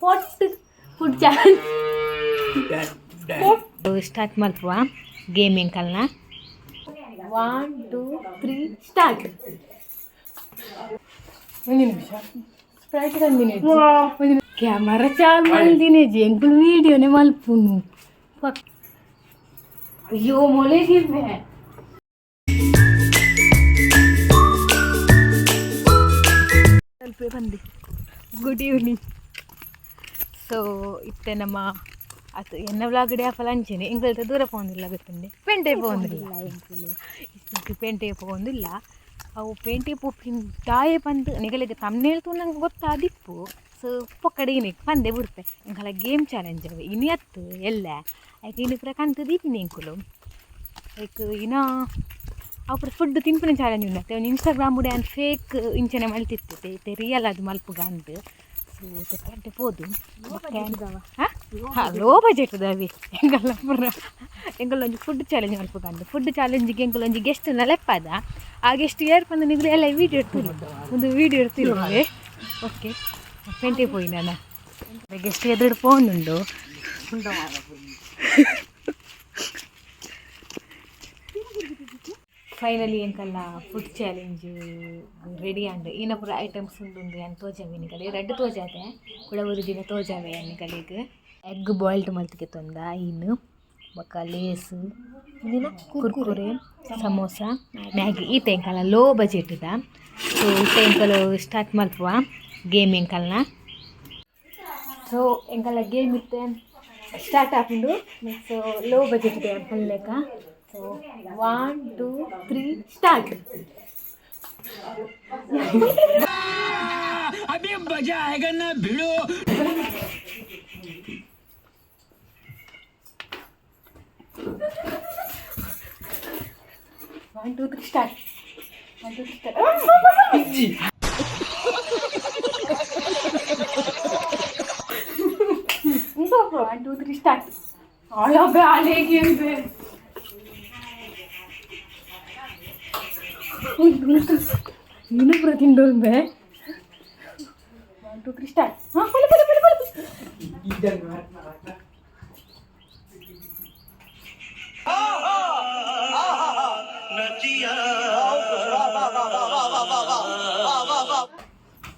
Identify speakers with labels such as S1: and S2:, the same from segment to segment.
S1: Pot food challenge start ಮಲ್ಪುವ gaming ಕಲ್ನ. 1 2 3 start.
S2: ಒಂದು ನಿಮಿಷ, Sprite ತಂದಿನಿ. ಕ್ಯಾಮರಾ ಚಾಲು ಮಲ್ದಿನಿ, ಎಂಕುಲು ವೀಡಿಯೋನೆ ಮಲ್ಪುನು.
S1: ಅಯ್ಯೋ, ಮೊಳೆ ಗಿರ್ಮೆ. ಬಂದೆ. Good evening. So ಇತ್ತೆ ನಮ್ಮ ಅದು ಎನ್ನ ವ್ಲಾಗಡೆ ಆಫಲ ಅಂಚೆನೆ ಎಂಕಲ್ತ ದೂರ ಪೋಂದಿಲ್ಲ ಗೊತ್ತುಂಡೆ, ಪೇಂಟೆ ಪೋಂದಿಲ್ಲ ಎಂಕು, ಪೇಂಟೆ ಪೋಂದಿಲ್ಲ. ಅವು ಪೇಂಟೆ ಪೋಪಿನ ದಾಯೆ ಪಂದ್ ನಿಗಲಿಗೆ ತಮ್ನೇಲ್ ನಂಗೆ ಗೊತ್ತಾದಿಪ್ಪು. ಸೊ ಪೊಕ್ಕಡೆ ಇನಿಕ್ ಪಂದೆ ಬಿಡ್ತೆ. ಎಂಕಲ ಗೇಮ್ ಚಾಲೆಂಜ್ ಅವೆ ಇನಿ ಅತ್ತು ಎಲ್ಲ ಐಕ್ ಇನಿ ಪೂರ ಕಂತು ದೀಪಿನಿ ಎಂಕುಲು. ಲೈಕ್ ಇನ್ನ ಅವು ಪೂರ ಫುಡ್ ತಿನ್ಪಿನ ಚಾಲೆಂಜ್ ಉಂಡತ್ತೆ. ಒಂಜಿ ಇನ್ಸ್ಟಾಗ್ರಾಮ್ ಆ್ಯಂಡ್ ಫೇಕ್ ಇಂಚನೆ ಮಲ್ತಿತ್ತು, ಇತ್ತೆ ರಿಯಲ್ ಅದು ಮಲ್ಪುಗ ಅಂದ್. ಸೊ ಪೇಂಟೆ ಪೋದು. ಹಾಂ, ಲೋ ಬಜೆಟ್ ಅವಿ. ಎಂಕಲ್ಲ ಪೂರ ಎಂಕಲ್ ಒಂಜಿ ಫುಡ್ ಚಾಲೆಂಜ್ ಮಲ್ಪುಗ ಅಂದ್. ಫುಡ್ ಚಾಲೆಂಜಿಗೆ ಎಂಕಲ್ ಒಂಜಿ ಗೆಸ್ಟ್ ಲೆಪ್ಪದ. ಆ ಗೆಸ್ಟ್ ಏರ್ ಪಂದ್ ನಿಗುಲು ಎಲ್ಲ ವೀಡಿಯೋ ಇಡ್ತೀರಿ, ಒಂದು ವೀಡಿಯೋ ಇಡ್ತೀರಿ. ಓಕೆ, ಪೇಂಟೆ ಪೋಯಿ ನಾನು. ಗೆಸ್ಟ್ ಎದುರು ಫೋನ್ ಉಂಡು. ಫೈನಲಿ ಎಂಕಲ್ಲ ಫುಡ್ ಚಾಲೆಂಜ್ ರೆಡಿ ಆಂಡ್. ಈನ ಪೂರ ಐಟಮ್ಸ್ ಉಂಡು ಯಾನ್ ತೋಜಾವೆ ನಿಕಲೆ. ರಡ್ಡ್ ತೋಜಾದೆ, ಕುಡ ಒಂದು ದಿನ ತೋಜಾವೆ ನಿಕಲೆಗ್. ಎಗ್ ಬಾಯ್ಲ್ಡ್ ಮಲ್ತ್ಗೆ ತೊಂದ ಇನ್ನು, ಬೊಕ್ಕ ಲೇಸ್, ಇಂದಿನ ಕುರ್ಕುರೆ, ಸಮೋಸ, ಮ್ಯಾಗಿ. ಈತ ಎಂಕಲ್ಲ ಲೋ ಬಜೆಟ್ದ. ಸೊ ಇತ್ತೆ ಎಂಕಲು ಸ್ಟಾರ್ಟ್ ಮಲ್ಪುವ ಗೇಮ್ ಎಂಕಲ್ನ. ಸೊ ಎಂಕಲ್ಲ ಗೇಮ್ ಇತ್ತೆ ಸ್ಟಾರ್ಟ್ ಆಪುಂಡು. ಸೊ ಲೋ ಬಜೆಟ್ ಇದೆ ಪಲ್ಲೆಕ. ಸೊ 1 2 3 ಸ್ಟಾರ್ಟ್.
S3: अभी मजा आएगा ना भिड़ो.
S1: 1 2 3 start. 1 2 3 start. 1 2 3 start. ಅಳಬೆ ಆಲೆ ಗೇಮ್. ನೀನು ಪೂರ ತಿಂಡೋಲ್ ಬೇ. 1 2 3 ಸ್ಟಾರ್ಟ್. ಹಾಂ, ಬಲೆ ಬಲೆ ಬಲೆ ಬಲೆ.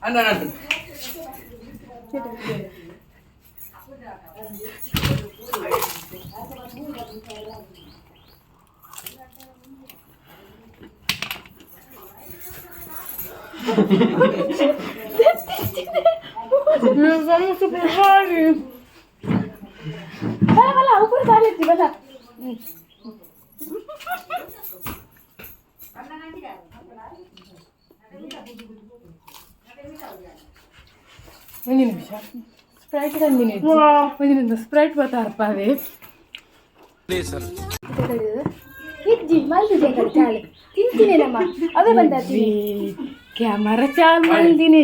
S3: ಅಣ್ಣ.
S1: ಬಲ ಬಲ, ಅವು ಕೂಡ ಚಾಲೆಂಜ್ ಬಲ.
S2: ಒಂದು ನಿಮಿಷ, ಸ್ಪ್ರೈಟ್ ತಂದಿನಿ. ಒಂದು ನಿಮಿಷ, ಸ್ಪ್ರೈಟ್ ಬತ್ತಾರಪ್ಪ ಅದೇ.
S4: ಇಜ್ಜಿ ಮಲ್ದಿದೆ ಚಾಲು ತಿಂತೀನಿ ನಮ್ಮ ಅವೇ ಬಂದಾತೀನಿ.
S2: ಕ್ಯಾಮರಾ ಚಾಲು ಮಲ್ದಿನಿ.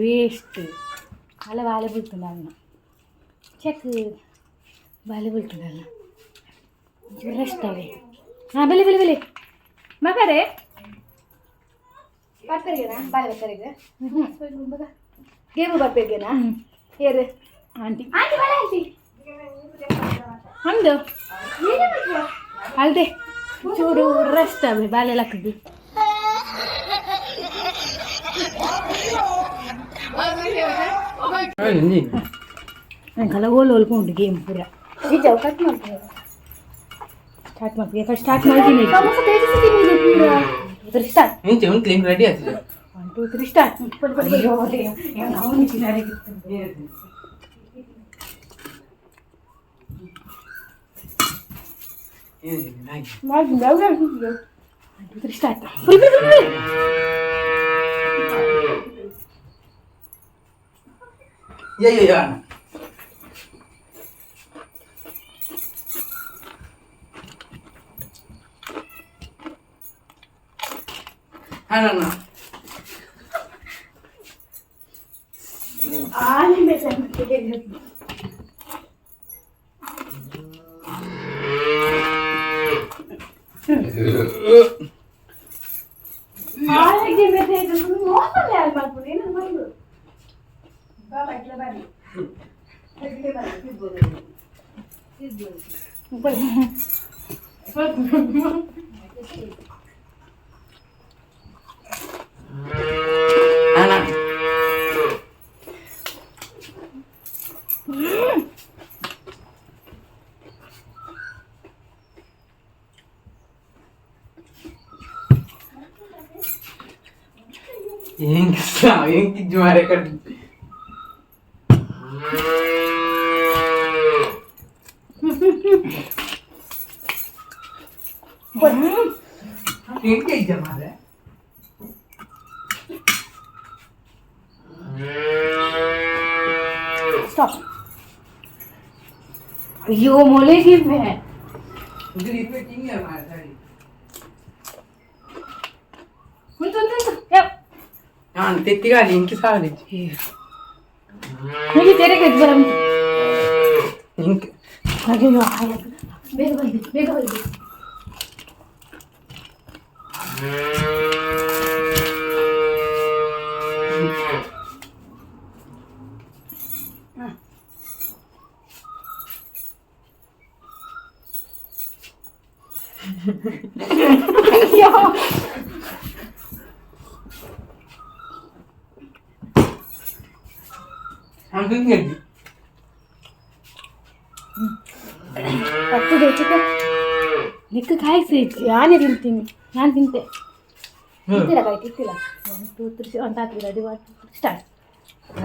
S1: ವೇಸ್ಟ್ ಅಲ್ಲ, ಬಾಲೆ ಬೀಳ್ತದಲ್ಲ. ಚೆಕ್, ಬಾಲೆ ಬೀಳ್ತದಲ್ಲ. ರೆಸ್ಟ್ ಅವೇ. ಹಾಂ, ಬೆಲೆ ಬೆಲೆ ಬೆಲೆ
S2: ಮಗರೇ.
S4: ಬರ್ಪೇರಿಗೆನಾ ಬಾಳೆ ಬರ್ಪೇರಿಗೆ ಗೇಮು ಬರ್ಪೇರಿಗೆನಾ ಏರು.
S2: ಆಂಟಿ.
S4: ಆಂಟಿ, ಬಾಳೆ ಆಂಟಿ.
S2: ಅಂದು ಅಲ್ದೆ
S1: ಚೂರು ರೆಸ್ಟ್ ಅವೇ, ಬಾಲೆ ಲಕ್ಕದು. ಎಂಕಲ ಓಲ್ ಓಲ್ಕೊಂಡು ಗೇಮ್ ಪೂರ.
S4: ನಿಜ ಕಟ್ ಮಾಡ್ತೀನಿ.
S1: ಸ್ಟಾರ್ಟ್ ಮಾಡ್ತೀವಿ. ಯಾಕಂದ್ರೆ ಸ್ಟಾರ್ಟ್ ಮಾಡ್ತೀನಿ.
S4: ಸಮೋಸ ತೇಜಸ್ಸಿ ತಿನ್ನಿದೆ ಪೂರ.
S1: Three start.
S3: ಮುಂಚೆ ಒಂದು ಕ್ಲೀನ್ ರೆಡಿ ಆಗ್ತದೆ.
S1: 1 2 3 ಸ್ಟಾರ್ಟ್. ಅಯ್ಯೋ, ಅವನು 1 2 3 ಸ್ಟಾರ್ಟ್.
S3: ಅಯ್ಯೋ. ಅಣ್ಣ.
S4: ಆನೆ ಮೇಲೆ. ಆನೆಗೆ ಮೇಲೆ ಮೋಸ ಯಾರು ಮಾಡ್ಬೋದು, ಏನದು ಮಾಡ್ಬೋದು.
S3: ಅಣ್ಣ. ಎಂಕಿಜ್ಜು ಮಾರೆ ಕಟ್. ಎಂಕಿಜ್ಜ ಮಾರೆ.
S4: ಸ್ಟಾಪ್.
S2: ಅಯ್ಯೋ, ಮೊಲೆಗಿದ್ದೆ.
S3: ಇದು ಇರ್ಬೇಕು ಹಿಂಗೆ ಮಾರೆ, ಸರಿ.
S2: ಉಂಟು ಉಂಟು ಉಂಟು. ಯಪ್.
S3: ನಾನು ತೆತ್ತಿಗಾಲಿ ಇಂಕಿ ಸಾಲಿಜ್ಜಿ.
S2: ನಿಮಗೆ ತೆರೆಗೆ ಬರ.
S3: ಇಂಕ್.
S2: ಅಯ್ಯೋ, ಬೇಗ ಬಂದಿ, ಬೇಗ ಬಂದಿ.
S3: ನಾನು ಹಿಂಗೆ.
S4: 10 ಚಿಕನ್.
S2: ನಿಕ್ಕ ಕಾಯಿಸಿ.
S4: ನಾನೇ ತಿಂತೀನಿ.
S2: ನಾನು ತಿಂತೆ.
S4: ತಿಂತಿಲ್ಲ ಕಾಯಿ ತಿಂತಿಲ್ಲ.
S2: 1 2 3 ಅಂತ ಹಾಕಿ. Ready, 1 2 3, start.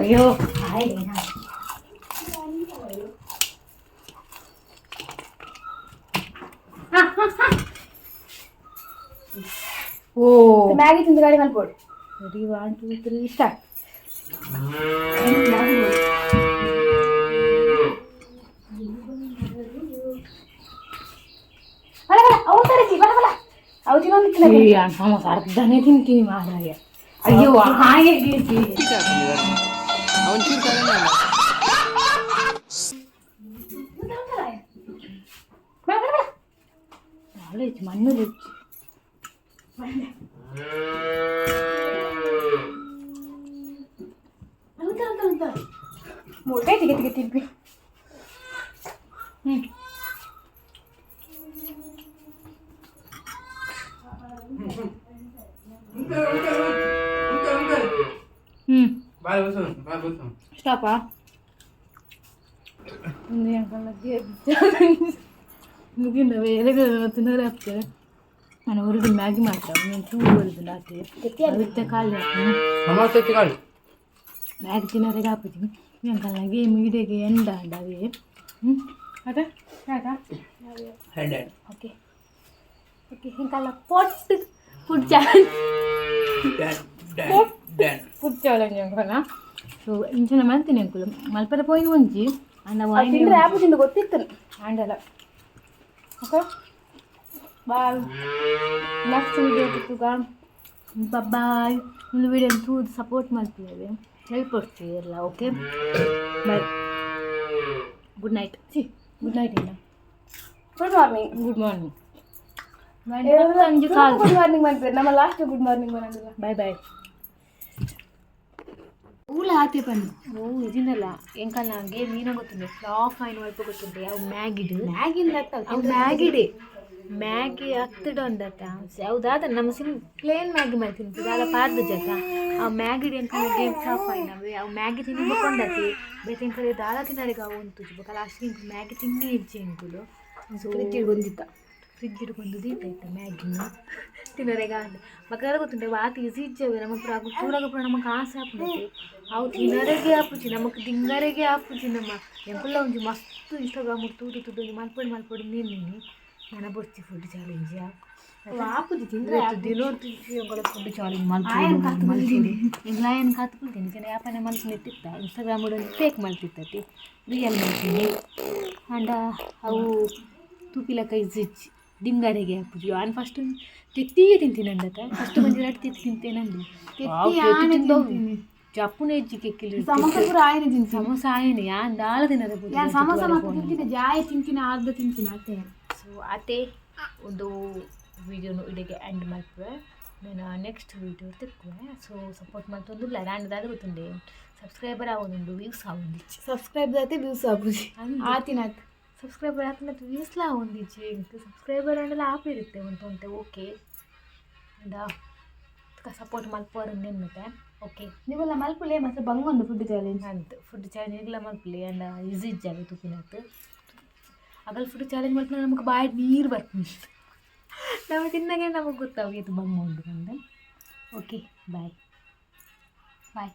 S2: ಅಯ್ಯೋ, ಹಾಯ್. ಓ.
S4: ಮ್ಯಾಗಿ ತಿಂದು ಗಾಡಿ ಮಲ್ಪೋಡು.
S2: Ready, 1 2 3, start.
S4: ಬಲ ಬಲ, ಅವು ತರಜಿ, ಬಲ ಬಲ, ಅವು ತಿನ್ನೊಂದು ತಿನ್ನಕ್ಕೆ.
S2: ಸಮೋಸ ಅರ್ಧನೇ ತಿಂತೀನಿ ಮಾರಾಯ. ಅಯ್ಯೋ, ಹಾಗೆ ಗೀತಿ.
S3: ಅವನು ಚೂರು.
S4: ಬಲ ಬಲ ಬಲ.
S2: ನಾಲೆಜ್ ಮಣ್ಣು ರುಚಿ.
S4: ಅವು ತರ ತರ ತರ ಮೂರು ತಿಗೆ ತಿಗೆ ತಿನ್ಪಿ.
S2: ಹ್ಞೂ. ಹ್ಞೂ.
S3: Bye bus, bye bus.
S2: ಸ್ಟಾಪಾ? ಮುಗಿಂದ ಎಲೆಗಳು ತಿನ್ನೋರೆ ಆಗ್ತದೆ. ನಾನು ಹೊರಗೆ ಮ್ಯಾಗಿ ಮಾಡ್ತಾ ನಾನು ಚೂರು ಬರುದಿಲ್ಲ ಆತೆ ಅವಿತ್ತ ಖಾಲಿ.
S3: ಸಮೋಸ ತೆತ್ತಿಗಾಲಿ.
S2: ಮ್ಯಾಗಿ ತಿನ್ನೋರಿಗೆ ಹಾಕುತ್ತೀನಿ. ಎಂಕಲ್ನ ಗೇಮ್ ಇಡೆಗೆ ಎಂಡ ಅಂಡ ಅವೇ. ಹ್ಞೂ, ಅದ ಆಯ್ತಾ?
S3: Head head.
S2: ಓಕೆ ಓಕೆ, ಎಂಕಲ್ನ ಪೊಟ್ಟು food challenge.
S3: Done done done.
S2: Food challenge ಎಂಕಲ್ನ. ಸೊ ಇಂಚಿನ ಮಲ್ತೀನಿ ಅಂಕುಲು ಮಲ್ಪರ ಪೋಯಿನ ಒಂಜಿ ಅಂಡ.
S4: ತಿಂದ್ರೆ ಆ್ಯಪ್ ತಿಂದು ಗೊತ್ತಿತ್ತು.
S2: ಆಂಡಲ. Okay, bye. ನೆಕ್ಸ್ಟ್ ವಿಡಿಯೋ ತಿಕ್ಕುಗ. ಬಾಯ್. ಒಂದು ವಿಡಿಯೋ ತೂದು ಸಪೋರ್ಟ್ ಮಾಡ್ತೀವಿ, ಹೆಲ್ಪ್ ಕೊಡ್ತೀವಿ ಎಲ್ಲ. Okay, bye, good night. See, good night ಇಲ್ಲ.
S4: Good morning.
S2: Good morning. ಅಂಜು ಕಾಲು.
S4: ಗುಡ್ ಮಾರ್ನಿಂಗ್ ಮಾಡ್ತಾರೆ ನಮ್ಮ, ಲಾಸ್ಟ್ ಗುಡ್ ಮಾರ್ನಿಂಗ್ ಬರಂಗಿಲ್ಲ.
S2: Bye bye. ಊಲ ಆತೆ ಪನ್ನಿ. ಓ, ಇದಿನಲ್ಲ ಎಂಕಲ್ನ ಗೇಮ್ ಮೀನ ಗೊತ್ತುಂಡೆ ಫ್ಲಾಪ್ ಐನ್ ಅಲ್ಪ ಗೊತ್ತುಂಡೆ. ಅವು ಮ್ಯಾಗಿಡು.
S1: ಮ್ಯಾಗಿಂದ.
S2: ಅವು ಮ್ಯಾಗಿಡೆ, ಮ್ಯಾಗಿ ಹತ್ತಡ ಉಂಡತ್ತ. ಯಾವ್ದಾದ ನಮ್ಮ ಸಿಮ್ ಪ್ಲೇನ್ ಮ್ಯಾಗಿ ಮಾಡ್ತೀನಿ ದಾಲ ಪಾರ್ದು ಜತ. ಆ ಮ್ಯಾಗಿಡಿ ಎಂಕಲ್ನ ಗೇಮ್ ಫ್ಲಾಪ್ ಆಯ್ನವೆ. ಅವು ಮ್ಯಾಗಿ ತಿನ್ನಿ ಬೇತೆ ಎಂಕಲೆ ದಾಲ ತಿನ್ನರಿಗೆ ಅವು ಉಂಟು ಬೊಕ ಲಾಸ್ಟ್ ಎಂಕುಲು ಮ್ಯಾಗಿ ತಿನ್ನಿ ಇಜ್ಜಿ ಎಂಕುಲು. ಸೊ
S1: ಫ್ರಿಜ್ ಬಂದಿತ್ತ.
S2: ಫ್ರಿಜ್ ಇಟ್ಕೊಂಡು ದೀತ ಇತ್ತ ಮ್ಯಾಗಿನ ತಿನ್ನರೆಗ ಅಂದ ಮಕ್ಕಳ ಗೊತ್ತುಂಟೆ. ವಾತ್ ಈಸಿ ಇಜ್ಜವೆ ನಮ್ಮ ಪೂರ ಪೂರಾಗ ಪೂರ ನಮಕ್ ಆಸೆ ಆಪುಂಡು. ಅವು ತಿನ್ನರೆಗೆ ಆಪುಜಿ ನಮಕ್, ದಿಂಗರೆಗೆ ಆಪುಜಿ. ನಮ್ಮ ಎಂಕುಲ್ಲ ಒಂಜಿ ಮಸ್ತ್ ಇನ್ಸ್ಟಾಗ್ರಾಮ್ ತೂದು ತೂದು ಒಂಜಿ ಮಲ್ಪೊಡು ಮಲ್ಪೊಡು ನೀನು ನನ ಬೊರ್ಚಿ ಫುಡ್ ಚಾಲೆಂಜ್.
S1: ಆಪುಜಿ ತಿಂದ್ರೆ.
S2: ದಿನೋರ್ತು ಎಂಕುಲ ಫುಡ್ ಚಾಲೆಂಜ್ ಮಲ್ಪೊಡು ಮಲ್ತೀನಿ. ಎಂಕ್ಲ ಆಯನ್ ಕಾತ್ಕೊಳ್ತೀನಿ ಜನ ಯಾಪನೆ ಮಲ್ತಿನ ಇತ್ತಿತ್ತ. ಇನ್ಸ್ಟಾಗ್ರಾಮ್ ಒಂಜಿ ಫೇಕ್ ಮಲ್ತಿತ್ತತಿ, ರಿಯಲ್ ಮಲ್ತೀನಿ. ಅಂಡ ಅವು ತೂಪಿಲಕ ಇಜ್ಜಿಜ್ಜಿ, ದಿಂಗರೆಗೆ ಆಪುಜಿ. ಆನ್ ಫಸ್ಟ್ ತೆತ್ತಿಯೇ ತಿಂತೀನಿ ಅಂದತ. ಫಸ್ಟ್ ಒಂಜಿ ರಡ್ಡ್ ತೆತ್ತಿ ತಿಂತೇನಂದು.
S1: ತೆತ್ತಿ ಆನೆ ತಿಂತೀನಿ.
S2: ಜಪ್ಪುನ ಹೆಜ್ಜಿ ಕೆಕ್ಕಿಲಿ.
S1: ಸಮೋಸ ಪೂರ ಆಯನೆ ತಿಂತೀನಿ.
S2: ಸಮೋಸ ಆಯನೆ ಯಾನ್ ದಾಲ ತಿನ್ನರೆ.
S1: ಯಾನ್ ಸಮೋಸ ಮಾತ್ರ ತಿಂತೀನಿ, ಜಾಯ ತಿಂತೀನಿ, ಅರ್ಧ ತಿಂತೀನಿ ಅತ್ತೆ.
S2: ಸೊ ಆತೆ, ಒಂದು ವಿಡಿಯೋನು ಇಡೆಗೆ ಎಂಡ್ ಮಲ್ಪುವೆ. ನಾನು ನೆಕ್ಸ್ಟ್ ವೀಡಿಯೋ ತಿಕ್ಕುವೆ. ಸೊ ಸಪೋರ್ಟ್ ಮಲ್ತೊಂದುಲ್ಲ. ದಾಂಡ ದಾದ ಗೊತ್ತುಂಡೆ. ಸಬ್ಸ್ಕ್ರೈಬರ್ ಆವೊಂದುಂಡು, ವ್ಯೂಸ್ ಆವೊಂದಿಜ್ಜಿ.
S1: ಸಬ್ಸ್ಕ್ರೈಬ್ ಆತೆ, ವ್ಯೂಸ್ ಆಪುಜಿ. ಆತಿನಾತ್.
S2: ಸಬ್ಸ್ಕ್ರೈಬರ್ ಆತನ ವ್ಯೂಸ್ಲ ಆವೊಂದಿಜ್ಜಿ. ಸಬ್ಸ್ಕ್ರೈಬರ್ ಆಂಡಲ ಆಪಿರುತ್ತೆ ಒಂತೆ ಒಂತೆ. ಓಕೆ, ಅಂಡ ಸಪೋರ್ಟ್ ಮಲ್ಪುವರು ನೆನ್ನುತ್ತೆ. ಓಕೆ.
S1: ನಿಗುಲ್ಲ ಮಲ್ಪುಲೆ ಮಸ್ತ್ ಬಂಗೊಂದು ಫುಡ್ ಚಾಲೆಂಜ್.
S2: ಅಂತ್, ಫುಡ್ ಚಾಲೆಂಜ್ ಇಗ್ಲ ಮಲ್ಪುಲೆ. ಅಂಡ ಈಸಿ ಇಜ್ಜಾಗ ತೂಪಿನತ್. ಅಗಲ್ ಫುಡ್ ಚಾಲೆಂಜ್ ಮಲ್ಪುನ ನಮಕ್ ಬಾಯಿಡ್ ನೀರು ಬರ್ಪುಂಡು. ನಾವು ತಿನ್ನಾಗ ನಮಗೆ ಗೊತ್ತಾವು ಏತ್ ಬಂಗ ಉಂಡು ಪಂದ್. Okay, bye.
S1: ಬಾಯ್.